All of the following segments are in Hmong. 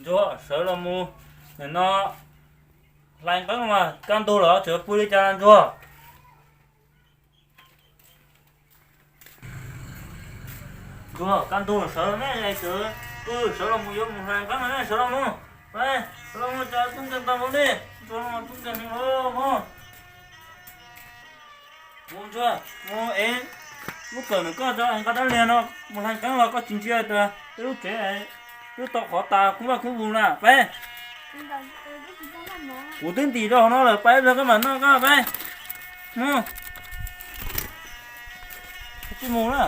Ntsuag, sawv los mus, nim no hlais nqeeb mas kaj ntug los tseem pw li cas Ntsuag? Ntsuag, kaj ntug sawv los ne, sawv, sawv los mus yuav mus hlais nqeeb los ne, sawv los mus. Sawv los mus, cas tub nkeeg tag npaum li, Ntsuag, tub nkeeg heev mus. Mus Ntsuag, mus ev lub kawm ntawm koj tso, nqa dab liag no mus hlais nqeeb los koj tsis ntsia tias peb lub tsev twb tau qhov tas khub vaj khub vus na, peb. Kuv twb ntim rau hauv no lawm, peb ib pliag koj mam noj koj, peb. Mus. Tsis mus na.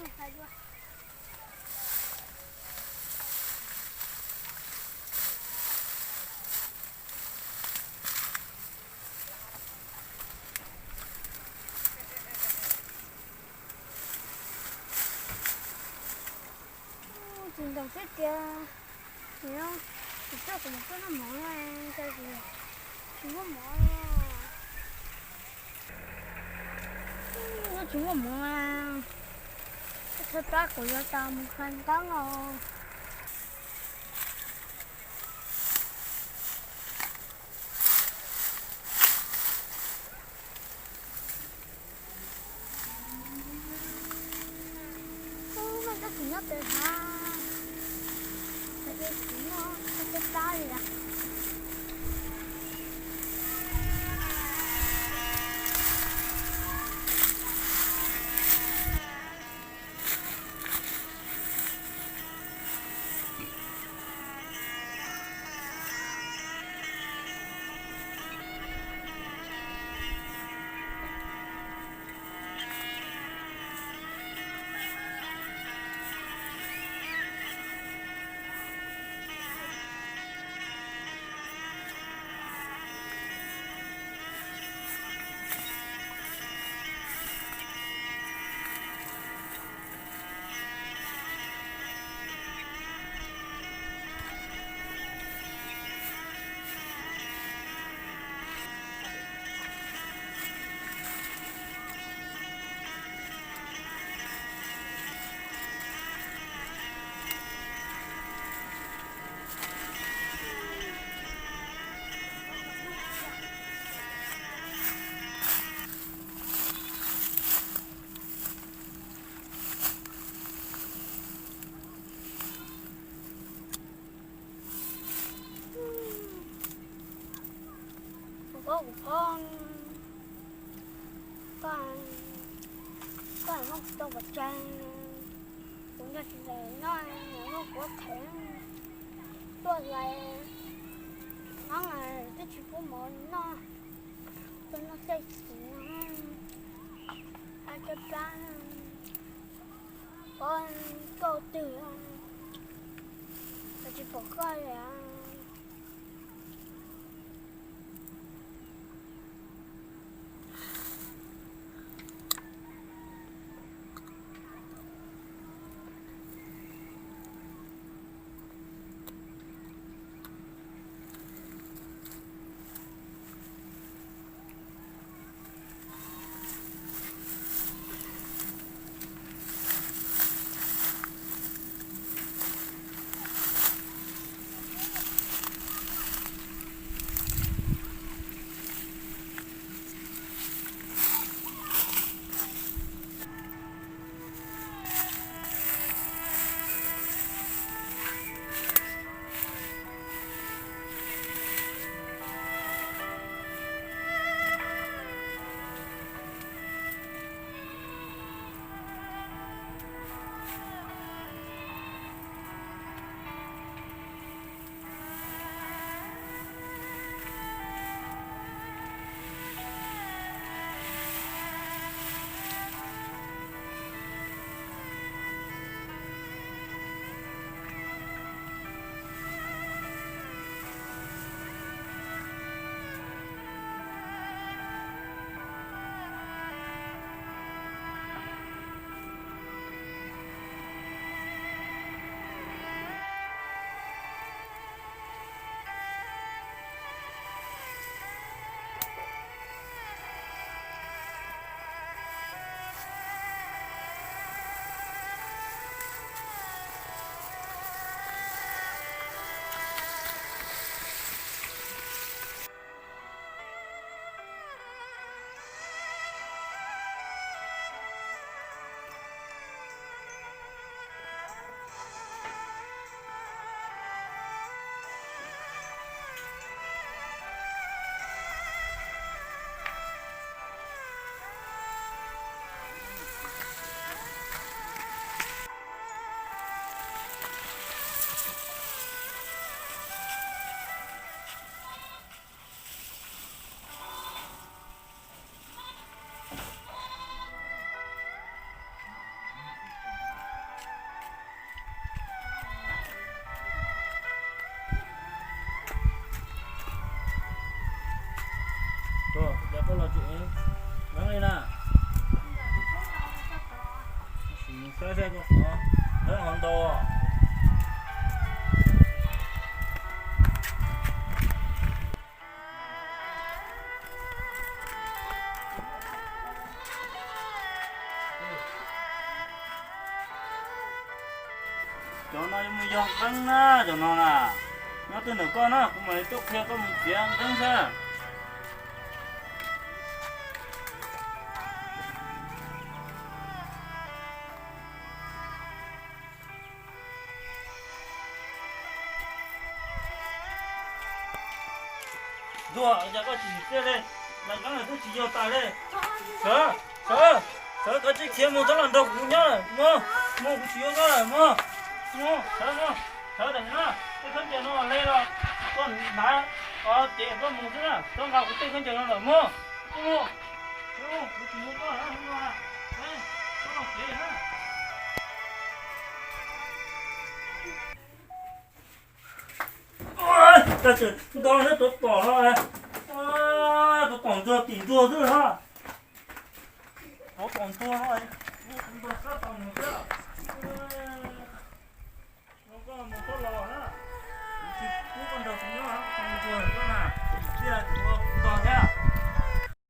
Tsis ntaus xwb tiag. Nim no kuv tuaj kuv mus pub noj mov, cas tsis muaj mov li. Noj tsis muaj mov. Thawj pab kuv yuav tau mus khaws ntaub os. Ub, no tab sis nyob pem hav, no peb plab li lawm. Kuv phob, kuv phob, koj, koj muab kuv tau pov tseg, kuv nrog tsis tau noj, muab kuv qhev tuaj lawm, noj twb tsis pub mov noj, tuaj noj tej txiv no, a caj plab, pov, koj twg, tsis pom koj li. Sim mus saib saib koj qhov nrab ho ntau. Cov no yuav mus yog Nqeeb na, cov no na. Nyob twg ntawm koj na, kuv mam li tuaj qhia koj mus txiav Nqeeb xwb. Ntuag, cas koj tsis txiaj li? Las Nqeeb twb tsis yog tas li. Sawv, sawv, sawv, koj tsis khiav mus txhob los nrog kuv nyob lawm mog. Mus, kuv tsis yuav koj lawm mog. Mus, sawv mus, sawv tam sim no. Tej khaub ncaws no hle los koj hnav, o, ces koj mus xwb na. Koj nqa kuv tej khaub ncaws no lawm mog. Mus, mus, kuv tsis yuav koj lawm no. Koj los tsev na. Ua, cas tseem nto neb tuav tom no, tuav tom ntsuag tim ntsuag xwb na. Tuav tom ntsuag no, kuv nrog sab tom mus thiab. Koj mus koj los na, kuv tsis pub koj nrog kuv nyob tom ntsuag koj na, tsis txiaj kuv ua kuv nrog thiab.